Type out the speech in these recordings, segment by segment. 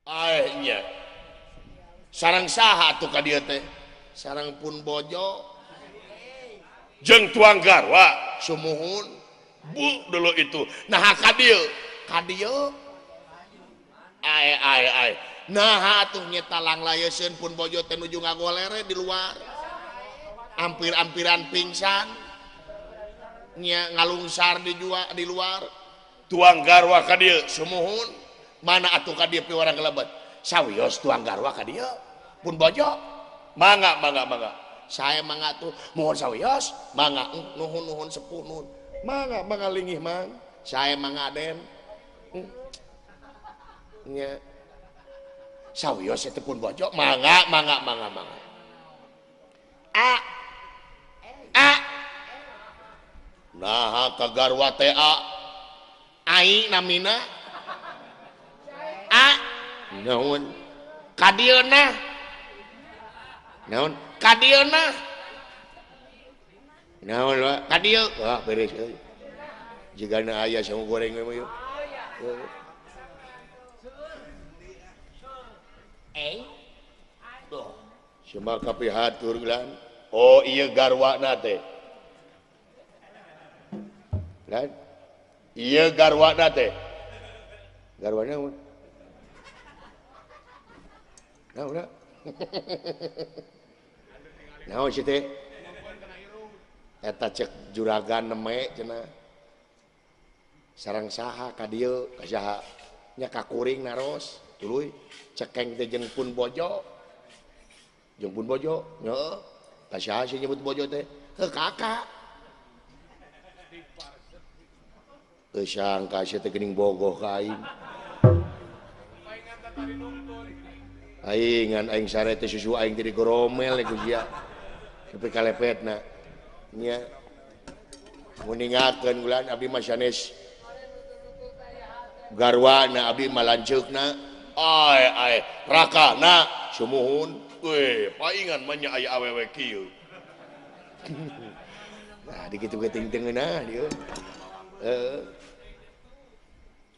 Ae nya. Sarang saha atuh ka dieu teh? Sarang pun bojo. Jeung tuang garwa sumuhun. Bu dulu itu. Nah ka dieu, ka dieu. Ae ae ae. Nah atuh nyeta langlayeseun pun bojo teh nuju ngagolere di luar. Ampir-ampiran pingsan. Nya ngalungsar di jua di luar. Tuang garwa ka dieu sumuhun. Mana atuh ka dieu piwarang kelebet. Sawios tuang garwa ka dieu pun bojo. Mangga mangga mangga. Saya mangga tuh muhun sawios, mangga nuhun nuhun sepuh nuhun. Mangga mangga lingih mang. Saya mangga den. Nya sawios itu pun bojo, mangga mangga mangga mangga. A a nah ka garwa teh a ai namina a naon ka dieu nah naon ka dieu nah naon ka dieu wah beres euy jigana aya sangu goreng we mah ieu. Cuma kapihatur lan. Oh iya garwana teh. Lan. Iya garwana teh. Garwana naon? Naon? Naon sih teh? Eta cek juragan neme cenah. Sarang saha ka dieu ka saha? Nya ka kuring naros tuluy cekeng teh jeung pun bojo. Jeung pun bojo, heeh. Ka saha sih nyebut bojo teh? Heuh kakak. Teu sangka sia teh geuning bogoh ka aing. Aing ngan aing sare teh susu aing teh digoromel ku sia. Nepi ka lepetna. Nya. Nguningakeun ulan abdi mah sanes garwana abdi mah lanceukna. Ae ae rakana sumuhun. Weh, paingan mah nya aya awewe kieu. Nah, dikitu ge ting tengeunah dieu. Heeh.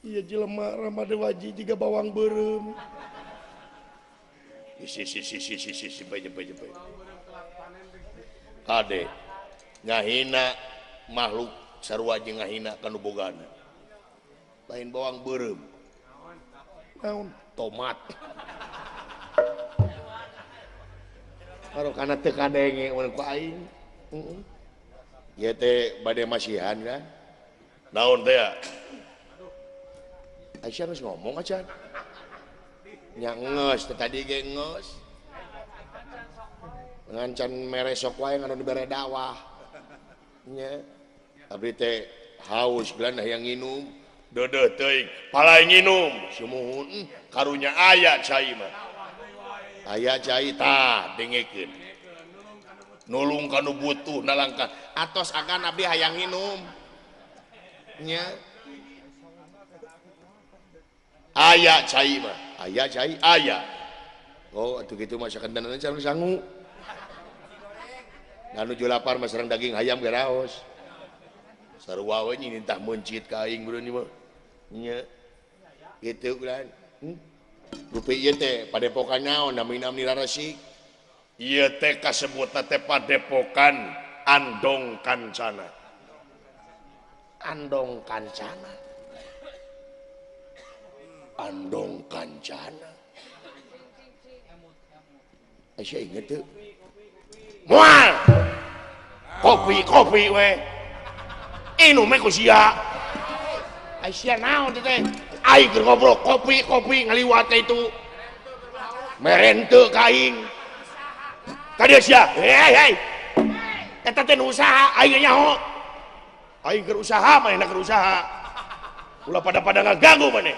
Ieu jelema ramade waji jiga bawang beureum. Si si si si si si si bae bae bae. Kade ngahina makhluk sarua jeung ngahina ka nu bogana. Lain bawang beureum. Naon? Tomat. Karo kana teu kadenge mun ku aing. Heeh. Ieu teh bade masihan kan. Naon teh ya? Aisyah geus ngomong acan. Nya geus teh tadi ge geus. Ngancan mere sok wae nganu dibere dakwah. Nya abdi teh haus geus hayang nginum. Deudeuh teuing, palai nginum. Sumuhun karunya aya cai mah. Aya cai tah dengekeun. Nulung ka nu butuh nalangkah. Atos agan abdi hayang nginum. Nya. Aya cai mah, aya cai aya. Oh atuh kitu mah sakentenan sareng sangu. Da nuju lapar mah sareng daging hayam ge raos. Sarua we nyintah meuncit ka aing beureun ieu mah. Nya. Kitu kan. Rupi ieu teh padepokan naon namina meni raresik. Ieu teh kasebutna teh padepokan Andong Kancana. Andong Kancana. Andong Kancana. Aisyah inget tuh. Moal. Kopi-kopi we. Inum ku sia. Aisyah naon teh? Aing keur ngobrol kopi-kopi ngaliwat itu. Meren teu ka aing. Ka dieu sia. Hei hei. Eta teh nu usaha aing nyaho. Aing keur usaha manehna keur usaha. Ulah pada-pada ngaganggu maneh.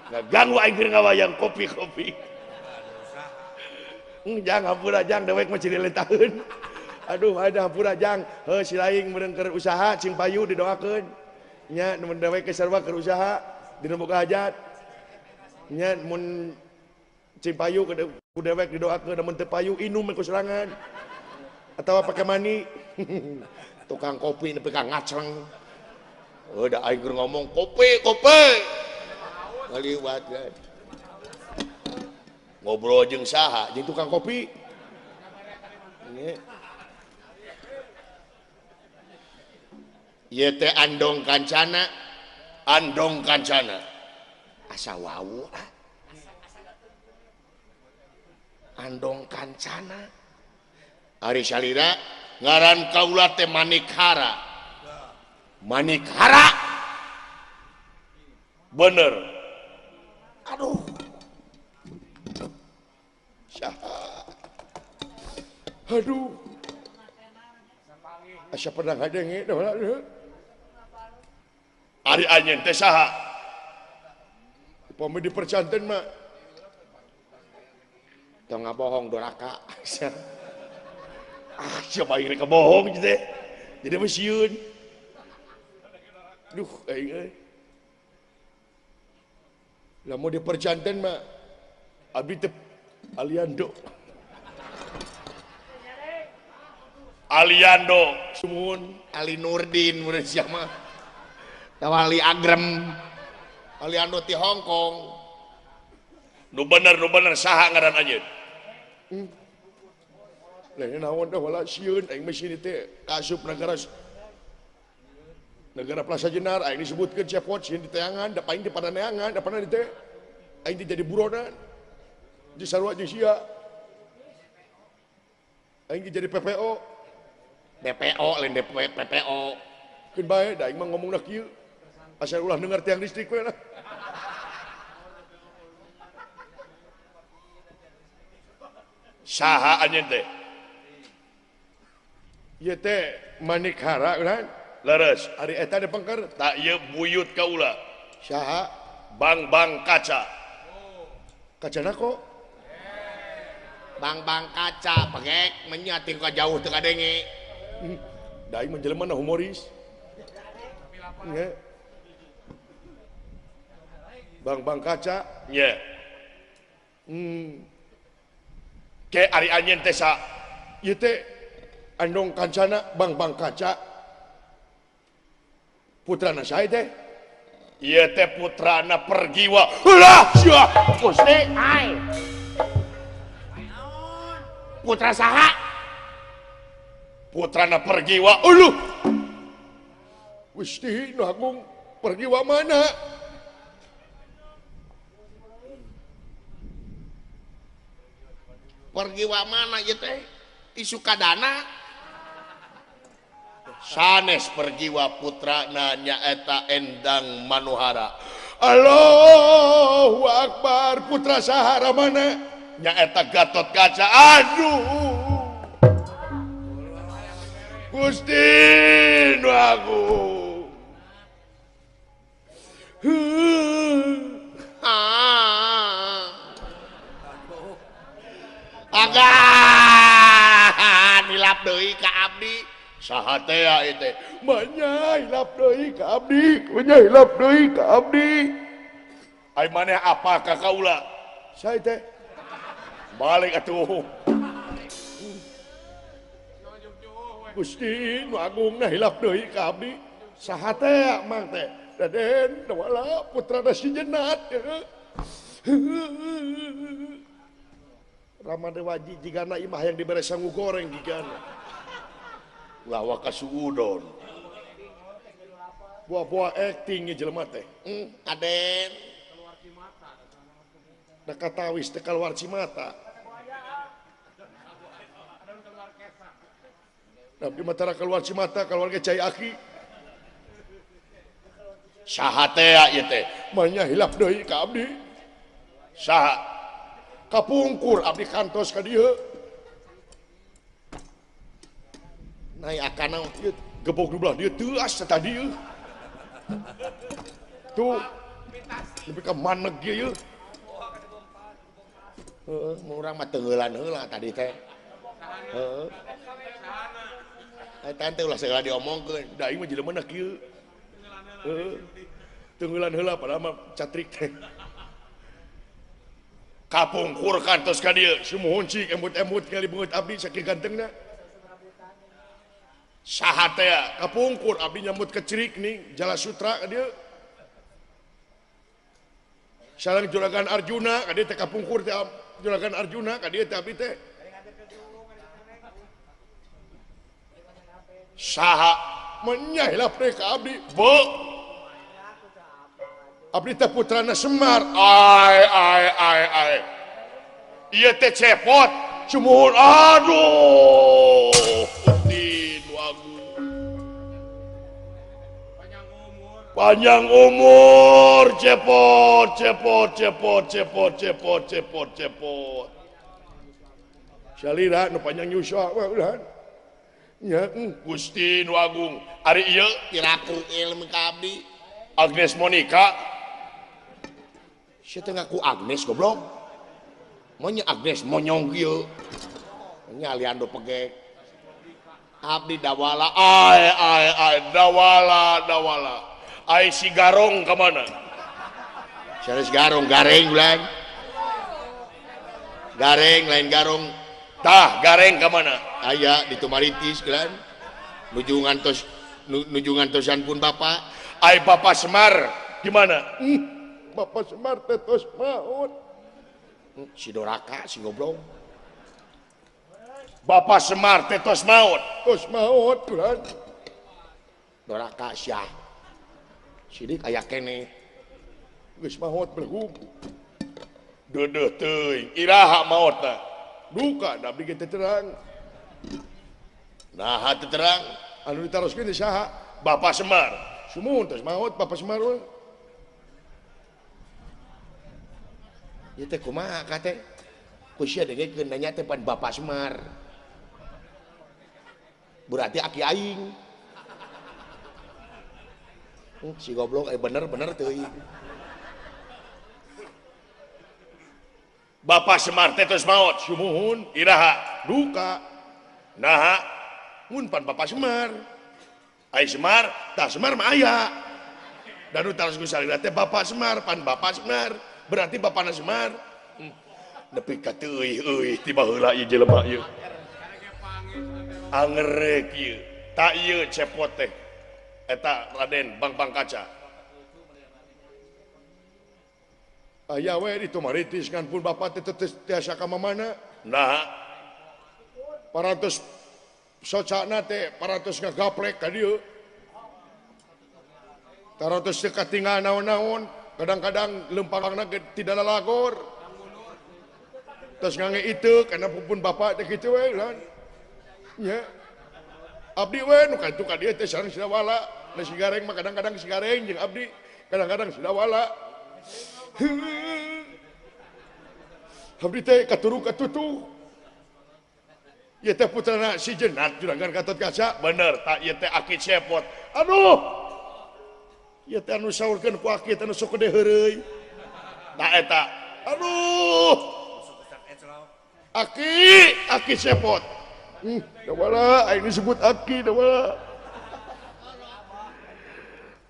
Ngaganggu aing keur ngawayang kopi-kopi. Jang hampura jang dewek mah ciri letaheun. Aduh ada hampura jang. Heuh si laing meureun keur usaha cing payu didoakeun. Nya mun dewek ke sarua keur usaha dina boga hajat. Nya mun cing payu ku dewek didoakeun mun teu payu inum ku serangan. Atawa pake mani. Tukang kopi nepi ka ngacreng. Heuh da aing keur ngomong kopi kopi. Ngaliwat kan. Ngobrol jeung saha? Jeung tukang kopi. Ieu teh Andong Kancana, Andong Kancana. Asa wau ah. Andong Kancana. Ari salira ngaran kaula teh Manikhara. Manikhara. Bener. Aduh. Saha. Aduh. Asa pernah ngadenge Ari anjeun teh saha? Upami dipercanten mah tong ngabohong doraka. Ah, siapa aing rek bohong teh. Jadi mah sieun. Duh, aing euy. Lamun dipercanten mah abdi teh Aliando. Aliando, sumuhun Ali Nurdin mun sia mah. Tawali Agrem. Aliando ti Hong Kong. Nu bener saha ngaran anjeun? Lain naon dah wala sieun aing mah sini teh kasup negara negara Plaza Jenar aing disebutkeun cepot sieun di teangan da paing di padaneangan da pernah di teh aing teh jadi buronan di sarua jeung sia aing jadi PPO DPO lain DP PPO keun bae da aing mah ngomongna kieu asal ulah dengar tiang listrik we lah. Saha anjeun teh? Ieu teh Manikhara kan? Leres. Ari eta de pengker tak ieu buyut kaula. Saha? Bang-bang kaca. Kacana kok? Bang-bang kaca pengek menya tingkah jauh teu kadenge. Da aing mah jelema na humoris. Nya. Bang-bang kaca. Nya. Ke ari anjeun teh sa? Ieu teh Andong Kancana Bang-bang kaca. Putrana saha teh? Ieu teh putrana Pergiwa. Ulah sia Gusti ai. Putra saha? Putrana Pergiwa. Uluh. Gusti nu agung Pergiwa mana? Pergiwa mana ieu teh? Isukadana. Sanes Pergiwa putrana nyaeta Endang Manuhara. Allahu Akbar, putra saha mana? Nyaeta Gatot Kaca. Aduh. Gusti nu agung. Agan hilap deui ka abdi. Saha teh ieu teh? Manya hilap deui ka abdi, manya hilap deui ka abdi. Ai maneh apa ka kaula? Saha teh? Balik atuh. Gusti nu agungna hilap deui ka abdi. Saha teh mang teh? Raden Nawala putrana si Jenat. Rama Dewaji jigana imah yang dibere sangu goreng jigana. Lawa kasuudon. Buah-buah acting jelema teh. Aden. Da katawis teh kaluar cimata. Abdi mah tara keluar cimata, keluar ge cai aki. Saha teh ieu teh? Manya hilap deui ka abdi. Saha? Kapungkur abdi kantos ka dieu. Naik akana ieu gebog nu belah dieu teuas tadi ieu. Tuh. Nepi ka maneg ieu. Heeh, mun urang mah teuheulan heula tadi teh. Heeh. Eta teh ulah segala diomongkeun. Da aing mah jelema na kieu. Heeh. Teuheulan heula padahal mah catrik teh. Kapungkur kantos ka dieu. Sumuhun cik emut-emut kali beungeut abdi saking gantengna. Saha teh? Kapungkur abdi nyambut ke cerik nih Jala Sutra ka dieu. Sareng Juragan Arjuna ka dieu teh kapungkur teh Juragan Arjuna ka dieu teh abdi teh. Saha menyahlah ka abdi. Bu. Abdi teh putrana Semar. Ai ai ai ai. Ieu teh cepot. Sumuhun aduh. Gusti nu agung. Panjang umur cepot cepot cepot cepot cepot cepot cepot. Salira nu panjang yuswa mah ulah. Nya Gusti nu agung. Ari ieu tiraku ilmu ka abdi. Agnes Monica. Sia teh ngaku Agnes goblok. Monya Agnes monyong kieu. Nya aliando pegek. Abdi dawala ai ai ai dawala dawala. Ai si Garong ka mana? Sanes Garong gareng ulang. Gareng lain Garong. Tah gareng ka mana? Aya di Tumaritis gelan. Nuju ngantos nuju ngantosan pun bapak. Ai Bapak Semar di mana? Bapak Semar teh tos maot. Si doraka si goblok. Bapak Semar teh tos maot. Tos maot ulah. Doraka syah. Sidik aya keneh. Geus maot belgug. Deudeuh teuing iraha maotna. Duka da abdi ge teu terang. Naha teu terang? Anu ditaroskeun teh saha? Bapak Semar. Sumuhun tos maot Bapak Semar we. Ieu teh kumaha ka teh? Ku sia dengekeun nanya teh pan Bapak Semar. Berarti aki aing. Si goblok bener-bener teuing. Bapak Semar teh tos maot. Sumuhun iraha duka. Naha mun pan Bapak Semar. Ai Semar, tah Semar mah aya. Dan nu taros ku salira teh Bapak Semar, pan Bapak Semar. Berarti bapana Semar. Nepi ka teuih euy ti baheula ieu jelema ieu. Angerek ieu. Ta ieu cepot teh. Eta Raden Bang-bang Kaca. Aya we di Tumaritis ngan pun bapak teh tiasa ka mamana. Nah, parantos socana teh parantos ngagaplek ka dieu. Tarantos teu katinggal naon-naon, kadang-kadang lempangna ge tidak lalagor. Terus ngange itu karena pun bapak teh kitu we lan. Nya. Abdi we nu ka ditu ka dieu teh sareng Sidawala. Da si Gareng mah kadang-kadang si Gareng jeung abdi, kadang-kadang Sidawala. Abdi teh katuru katutu. Ieu teh putrana si Jenat Juragan Gatot Kaca. Bener, tak ieu teh aki cepot. Aduh. Ieu teh anu saurkeun ku aki teh anu sok gede heureuy. Tah eta. Aduh. Aki, aki cepot. Dawala aing disebut aki dawala.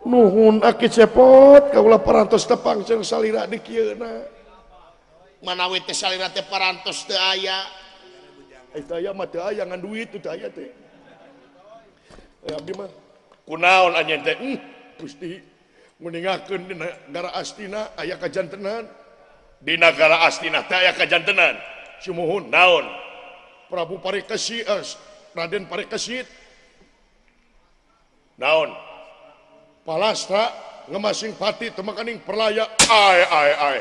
Nuhun aki cepot kaula parantos tepang jeung salira di kieuna. Manawi teh salira teh parantos teu aya. Eta aya mah teu aya ngan duit teu aya teh. Abdi mah kunaon anjeun teh? Gusti nguningakeun di nagara Astina aya kajantenan. Di nagara Astina teh aya kajantenan. Sumuhun naon? Prabu Parikesit, Raden Parikesit. Naon? Palastra ngemasing pati temakaning perlaya. Ai ai ai.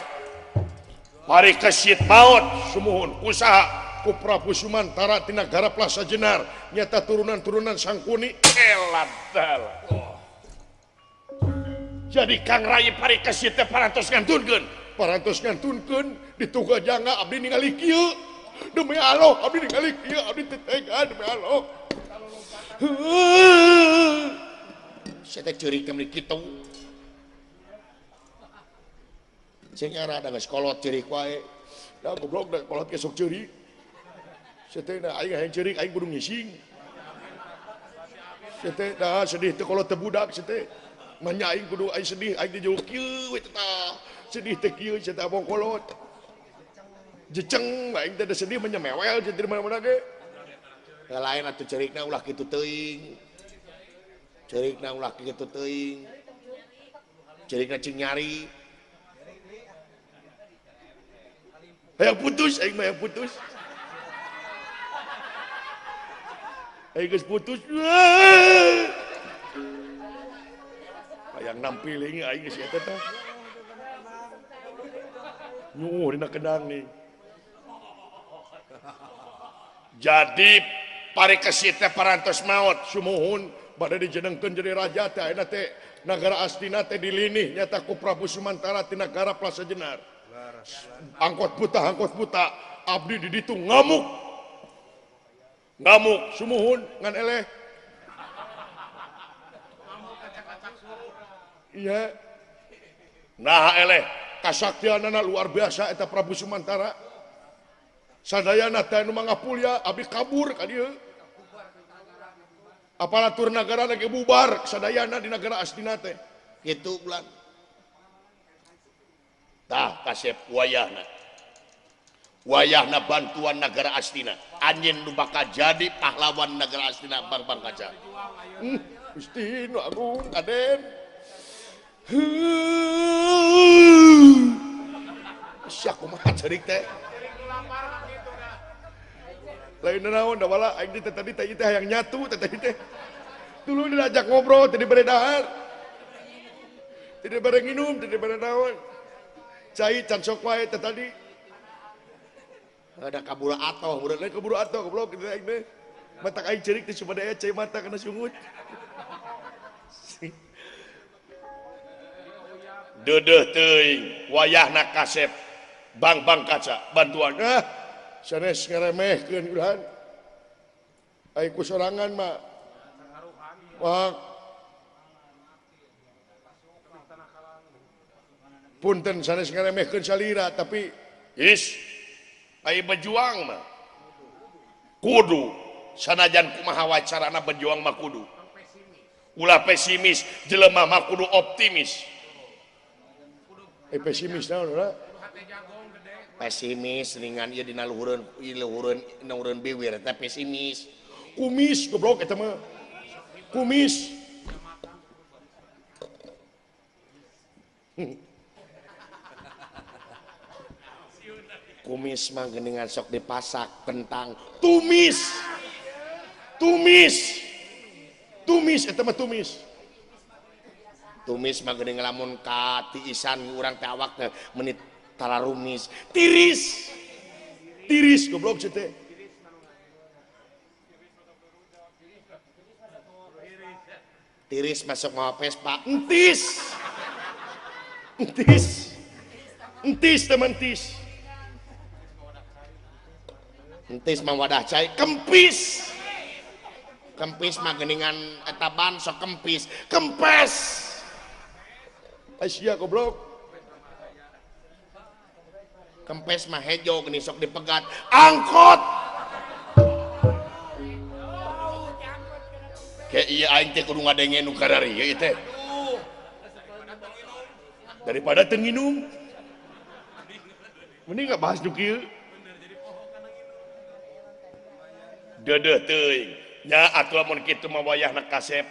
Parikesit maot sumuhun usaha ku Prabu Sumantara tina Nagara Plaza Jenar nyata turunan-turunan Sangkuni. Elat oh. Jadi Kang Rai Parikesit teh parantos ngantunkeun. Parantos ngantunkeun dituga jangga abdi ningali kieu. Demi Allah abdi ningali kieu abdi teu tega demi Allah. Saya teh ceurik teh meuni kitu. Sing era da geus kolot ceurik wae. Da goblok da kolot ge sok ceurik. Saya teh da aing hayang ceurik aing kudu ngising. Saya teh da sedih teh kolot teh budak saya teh. Manya aing kudu aing sedih aing teh jauh kieu we teh. Sedih teh kieu saya teh abong kolot. Jeceng aing teh sedih mah mewel jeung di mana-mana ge. Lain atuh ceurikna ulah kitu teuing. Ceurikna ulah kitu teuing. Ceurikna cing nyari. Hayang putus aing mah hayang putus. Aing geus putus. Hayang nampiling aing geus eta tah. Nyuh dina kendang nih. Jadi Parikesit teh parantos maot sumuhun bade dijenengkeun jadi raja teh ayeuna teh nagara Astina teh dilinih nyata ku Prabu Sumantara ti nagara Plaza Jenar. Angkot buta abdi di ditu ngamuk. Ngamuk sumuhun ngan eleh. Iya. Nah eleh kasaktianana luar biasa eta Prabu Sumantara. Sadayana teh nu mangapulya abdi kabur ka dieu. Aparatur nagara lagi bubar sadayana di nagara Astina teh. Kitu bulan. Tah kasep wayahna. Wayahna bantuan nagara Astina. Anjeun nu bakal jadi pahlawan nagara Astina bang-bang kaca. Gusti nu agung Aden. Sia kumaha ceurik teh? Lain naon da wala aing teh tadi teh teh hayang nyatu teh tadi teh. Dulu diajak ngobrol teh dibere dahar. Teh dibere nginum, teh dibere naon. Cai can sok wae teh tadi. Ada kaburu atoh, meureun lain kaburu atoh goblok kitu aing teh. Matak aing ceurik teh supaya aya cai mata kana sungut. Deudeuh teuing wayahna kasep bang-bang kaca bantuan. Ah, sanes ngaremehkeun udahan. Aing ku sorangan mah. Wah. Punten sanes ngaremehkeun salira tapi is ai berjuang mah kudu sanajan kumaha wae carana berjuang mah kudu. Ulah pesimis, jelema mah kudu optimis. Pesimis naon ulah? Pesimis ringan ieu dina luhureun luhureun luhureun biwir eta pesimis. Kumis goblok eta mah. Kumis. Kumis mah geuningan sok dipasak kentang. Tumis. Tumis. Tumis eta mah tumis. Tumis mah geuning lamun katiisan urang teh awak teh menit tararumis. Tiris. Tiris goblok sia teh. Tiris masuk mawa Vespa. Entis. Entis. Entis teh entis. Entis mah wadah cai. Kempis. Kempis mah geuningan eta ban sok kempis. Kempes. Asia goblok. Kempes mah hejo geuning sok dipegat. Angkot. Ke ieu aing teh kudu ngadenge nu karari ieu teh. Daripada teu nginum. Mending enggak bahas nu kieu. Deudeuh teuing. Nya atuh lamun kitu mah wayahna kasep.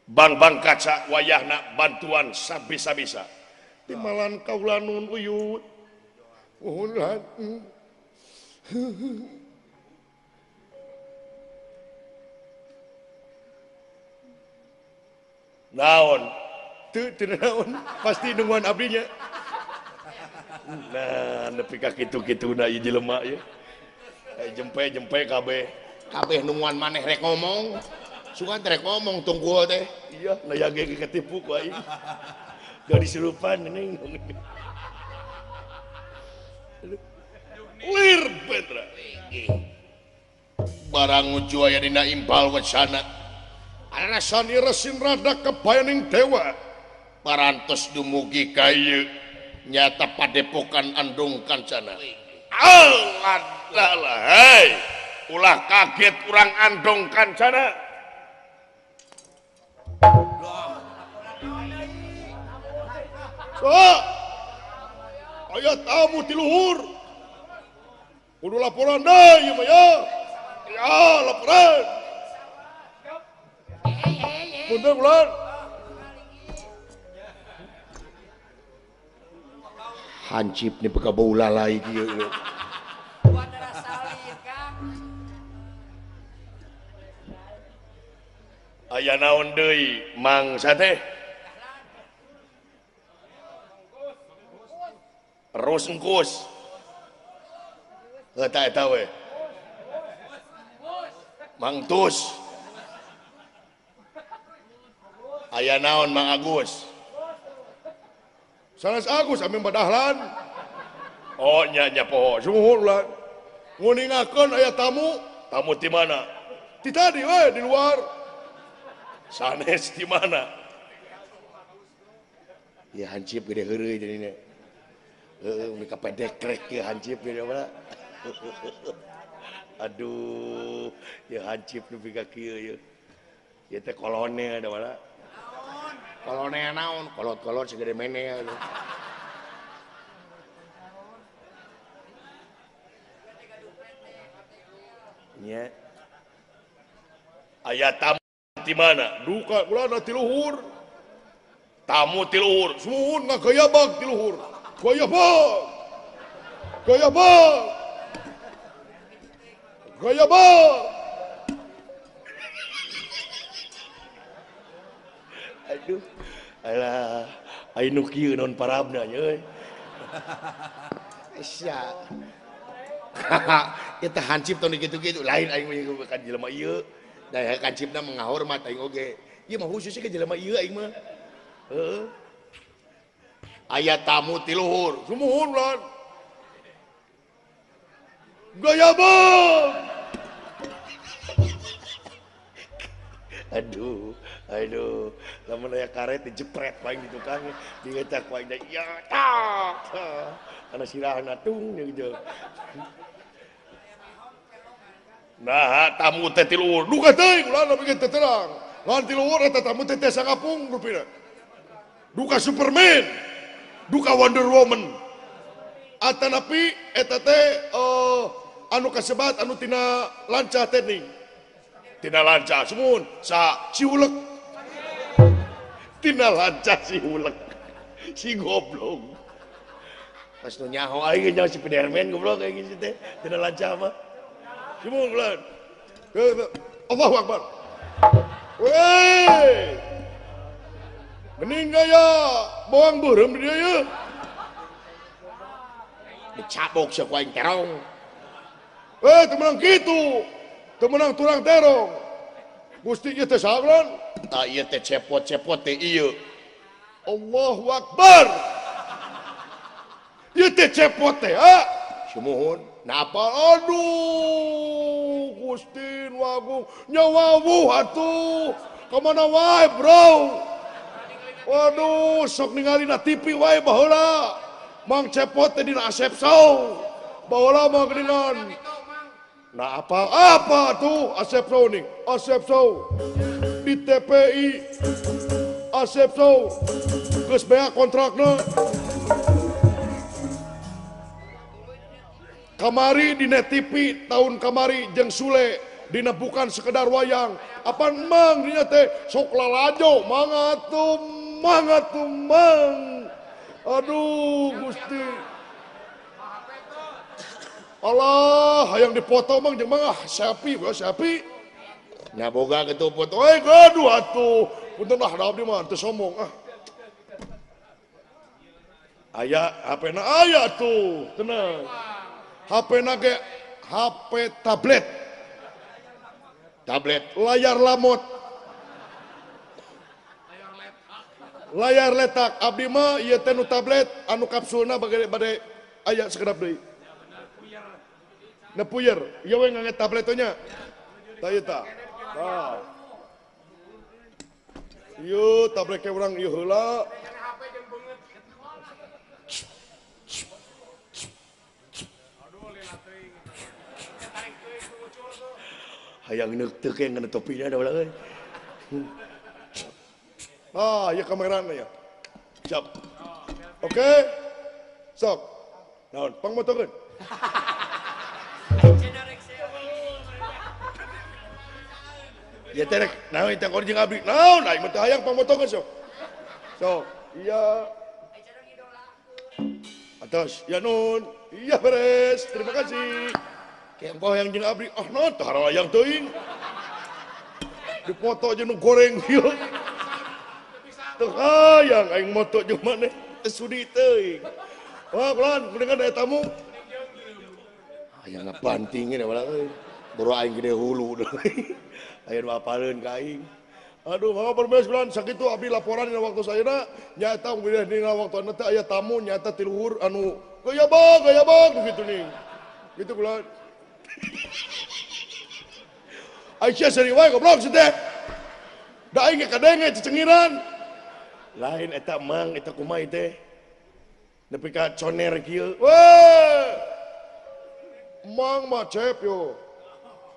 Bang-bang kaca wayahna bantuan sabisa-bisa. Timalan kaula nun uyut. Uhun. Naon? Teu teu naon, pasti nungguan abdinya. Nah, nepi ka kitu-kituna ieu jelema ieu. Jempe-jempe kabeh. Kabeh nungguan maneh rek ngomong. Sugan teh rek ngomong tunggu teh. Iya, nah ya ge ketipu ku aing. Gak disurupan ning. Lir Petra. Barang uju aya dina impal wacana. Ana sani resin rada kebayaning dewa. Parantos dumugi ka ieu nyata padepokan Andung Kancana. Allah, hei, ulah kaget urang Andung Kancana. So, aya tamu ti luhur. Kudu laporan deui ieu mah ya. Ya, laporan. Mundur ulan. Hancip nih peka bau lalai kieu. Aya naon deui mangsa teh? Terus engkus. Eta eta we. Mangtus. Aya naon Mang Agus? Sanes Agus ame Dahlan. Oh nya nya poho. Sumuhun ulah. Nguningakeun aya tamu. Tamu ti mana? Ti tadi we di luar. Sanes di mana? Ya hancip gede heureuy jadina. Heeh, mereka pedek krek ke hancip gede mana? Aduh, ya hancip nepi ka kieu ieu. Ieu teh kolone ada mana? Kolone naon? Kolot-kolot segede mene. Nya. Aya tamu di mana? Duka kula ti luhur. Tamu ti luhur. Suhun ngagayabag ti luhur. Gayabag. Gayabag. Gayabag. Aduh. Alah, aya nu kieu naon parabna nya euy. Sia. Eta hancip tong kitu-kitu lain aing mah ka jelema ieu. Da kancipna mengahormat aing oge. Ieu mah khusus ka jelema ieu aing mah. Heeh. Aya tamu ti luhur. Sumuhun lan. Gayabang. Aduh, aduh. Lamun aya karet dijepret paing di tukang, digetak paing da ya tak. Kana sirahna tung gitu. Nah, tamu teh ti luhur. Duka teuing ulah nepi teu terang. Lawan ti luhur eta tamu teh teh sangapung rupina. Duka Superman, duka Wonder Woman. Atanapi eta teh anu kasebat anu tina lancah teh ning. Tina lancah sumuhun sa si ulek. Tina lancah si ulek. Si goblok. Pas nu nyaho aing nyaho si Spiderman goblok aing si teh tina lancah mah. Sumuhun ulah. Allahu Akbar. Wey. Mending gaya bawang beureum di dieu ye. Dicabok sia ku aing terong. Eh, teu meunang kitu. Teu meunang turang terong. Gusti ieu teh saha? Tah ieu teh cepot-cepot teh ieu. Allahu Akbar. Ieu teh cepot teh, ha? Sumuhun. Napa? Aduh, Gusti nu agung nyawawuh atuh. Ka mana wae, bro? Waduh, sok ningali na TV wae baheula. Mang Cepot teh dina Asep Saw. Baheula mah geuningan. Nah apa apa tuh Asep Saw nih? Asep Saw di TPI. Asep Saw geus beak kontrakna. Kamari di Net TV tahun kamari jeung Sule dina bukan sekedar wayang. Apan mang dina teh sok lalajo mangga tuh mangga tuh mang. Aduh Gusti. Allah hayang dipoto mang jeung mang ah selfie we selfie. Nya boga kitu foto. Eh gaduh atuh. Punten lah da abdi mah teu sombong ah. Aya HP na aya tuh, tenang. HP na ge HP tablet. Tablet layar lamot. Layar letak abdi mah ieu teh nu tablet anu kapsulna bade bade aya sakedap deui. Na puyer, ieu we ngange tablet teh nya. Tah ieu tah. Tah. Ieu tablet ke urang ieu heula. Hayang neuk teu ke ngana topina da ulah euy. Ah, ya kamerana ya. Siap. Oke. Sok. Naon, pangmotokeun. Ya teh rek naon teh jeung abdi. Naon aing mah teu hayang pangmotokeun sok. Sok. Iya. Atas ya nun. Iya beres. Terima kasih. Kayak engkau yang jeung abdi. Ah non tah hayang teuing. Dipoto jeung nu goreng ieu. Teu hayang aing moto jeung maneh. Teu sudi teuing. Wah, kulan mendingan aya tamu. Hayang ngabantingin wala euy. Boro aing gede hulu. Aya nu apaleun ka aing. Aduh, mangga permes kulan sakitu abdi laporan dina waktu sayeuna nyaeta bilih dina waktuna teh aya tamu nyaeta ti luhur anu gaya bang gitu nih. Gitu kulan. Aisyah seri wae goblok si teh. Da aing ge kadenge cecengiran. Lain eta mang eta kumaha teh. Nepi ka coner kieu. Weh. Mang mah cep yo.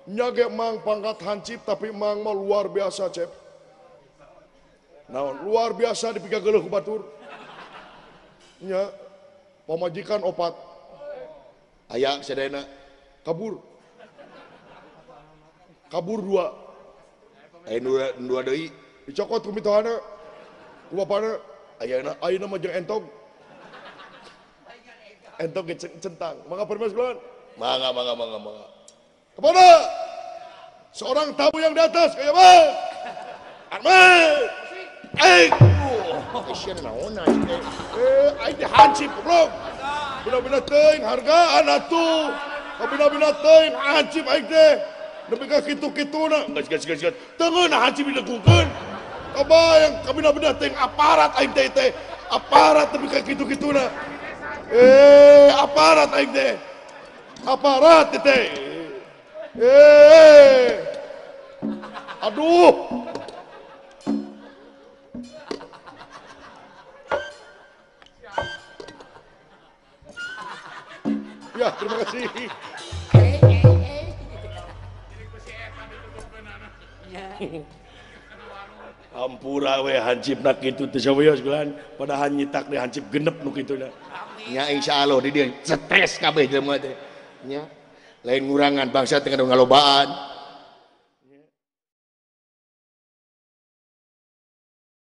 Nya ge mang pangkat hansip tapi mang mah luar biasa cep. Naon luar biasa dipikageuleuh ku batur. Nya pamajikan opat. Aya sadayana kabur. Kabur dua. Aya dua deui dicokot ku mitohana. Ku bapana ayeuna ayeuna mah jeung entog. Entog ge centang. Mangga permes kulan. Mangga mangga mangga mangga. Kepada seorang tamu yang di atas kayak bang. Ahmad. Eh, sia naon teh? Aing teh hansip goblok. Bina-bina teuing hargaan atuh. Bina-bina teuing hansip aing teh. Nepi ka kitu-kituna. Geus geus geus geus. Teu ngeunah hansip dilengkungkeun. Kabayang kabina-bina teuing aparat aing teh teh. Aparat nepi ka kitu-kituna. Aparat aing teh. Aparat teh. Aduh. Ya, terima kasih. Ampura we hansipna kitu teu sawios kulan, padahal nyitak deh hansip genep nu kituna. Nya insyaallah di dieu stres kabeh jelema teh. Nya lain ngurangan bangsa teh ngalobaan.